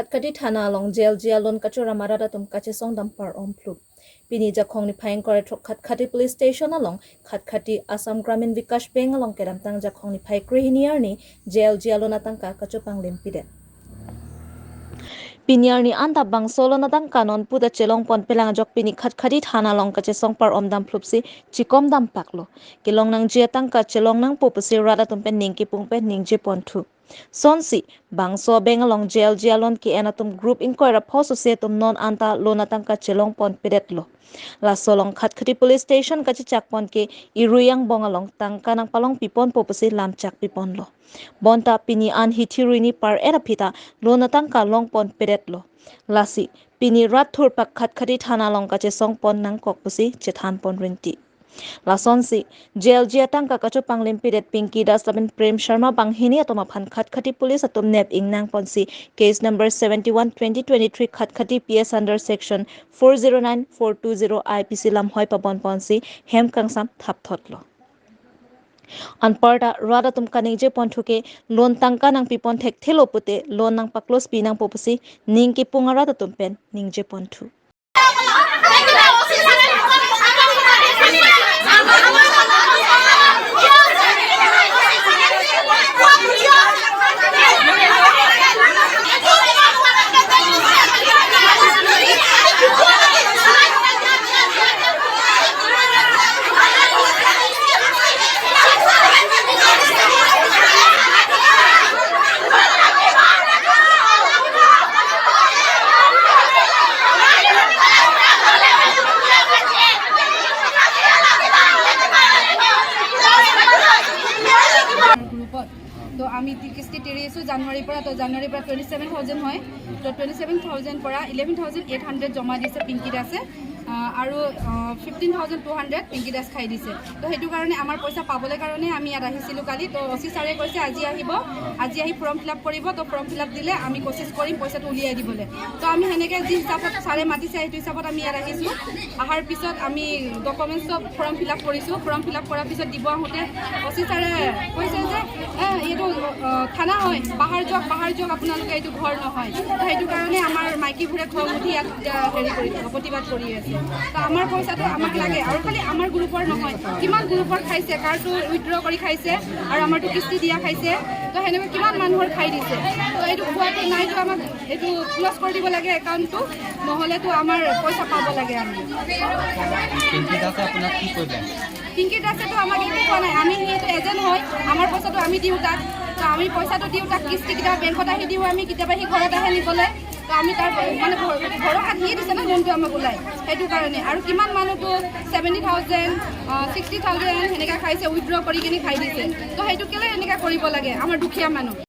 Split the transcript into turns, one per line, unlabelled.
Khatkhati thana long jail jia lon kacho ramarada tum kache song dam par om phlup. Pini jakhong ni phaing kore thok Khatkhati police station along Khatkhati Assam Gramin Vikash Bank along kedam tang jakhong ni phai krihiniar ni jail jia lon atangka kacho panglim pide. Piniar ni anta bang solo na tang kanon puta chelong pon pelang jok pini Khatkhati thana long kache song par om dam phlupsi chikom dam paklo. Kilong nang jia tang ka chelong nang popusi rada tum pen ning ki pung pen ning je pon thu. Sonsi bangso bengalong jail jialon ki enatum group inquiry phoso se tum non anta lona tangka chelong pon pedetlo. La solong Khatkhati police station kachi chakpon ke iruyang bongalong tangka nang palong pipon popusi lam chak pipon lo. Bonta pini an hithiruini par era phita lona tangka long pon pedetlo. Lasi pini rat thur pak Khatkhati thana long kache song pon nang kokpusi chethan pon rinti. Lasonsi jail jia tangka kacho panglim piret Pinky Das laben Prem Sharma banghini atoma phan Khatkhati police atom nep ingnang ponsi case number 71/2023 Khatkhati PS under section 409 420 IPC lam hoi pabon ponsi hem kangsam thap thotlo. Anparta rada tum kaning je ponthuke lon tangka nang pipon thek thelo pute lon nang paklos pinang popusi ningki pungara tum pen ningje ponthu.
গ্ৰুপত তো আমি কিস্তি 30 জানুৱাৰীৰ পৰা, তো জানুৱাৰীৰ পৰা 27,000 হয়, তো 27,000 পৰা 11,800 জমা দিছে পিংকি দাসে আৰু 15,200 পিংকি দাস খাই দিছে। তো সেইটো কাৰণে আমাৰ পইচা পাবলৈ কাৰণে আমি ইয়াত আহিছিলোঁ কালি। তো অ' চি ছাৰে কৈছে আজি আহিব, আজি আহি ফৰ্ম ফিল আপ কৰিব। তো ফৰ্ম ফিল আপ দিলে আমি কোচিছ কৰিম পইচাটো উলিয়াই দিবলৈ। তো আমি সেনেকৈ যি হিচাপত ছাৰে মাতিছে সেইটো হিচাপত আমি ইয়াত আহিছোঁ। অহাৰ পিছত আমি ডকুমেণ্টছ চব ফৰ্ম ফিল আপ কৰিছোঁ। ফৰ্ম ফিল আপ কৰাৰ পিছত দিব আহোঁতে অ' চি ছাৰে কৈছে যে এইটো থানা হয়, বাহাৰ যাওক, বাহাৰ যাওক আপোনালোকে, এইটো ঘৰ নহয়। তো সেইটো কাৰণে আমাৰ মাইকীবোৰে খং উঠি ইয়াত হেৰি কৰি প্ৰতিবাদ কৰি আছে। তো আমাৰ পইচাটো আমাক লাগে আৰু খালি আমাৰ গ্ৰুপৰ নহয়, কিমান গ্ৰুপৰ খাইছে, কাৰটো উইড্ৰ কৰি খাইছে আৰু আমাৰটো কিস্তি দিয়া খাইছে। তো সেনেকৈ কিমান মানুহৰ খাই দিছে। তো এইটো খোৱাটো নাইতো আমাক এইটো ক্ল'জ কৰি দিব লাগে একাউণ্টটো, নহ'লেতো আমাৰ পইচা পাব লাগে আমি।
পিংকি দাসে আপোনাক কি কৰিলে?
পিংকি দাসেতো আমাক একো কোৱা নাই। আমি সিহঁতো এজেণ্ট হয়, আমাৰ পইচাটো আমি দিওঁ তাক। তো আমি পইচাটো দিওঁ তাক, কিস্তি কেতিয়াবা বেংকত আহি দিওঁ আমি, কেতিয়াবা সি ঘৰত আহে নিবলৈ। তো আমি তাৰ মানে ভৰসাত সিয়ে দিছে ন লোনটো আমাক ওলাই, সেইটো কাৰণে। আৰু কিমান মানুহটো 70,000, 60,000 সেনেকৈ খাইছে, উইড্ৰ কৰি কিনি খাই দিছে। তো সেইটো কেলৈ এনেকৈ কৰিব লাগে আমাৰ দুখীয়া মানুহ?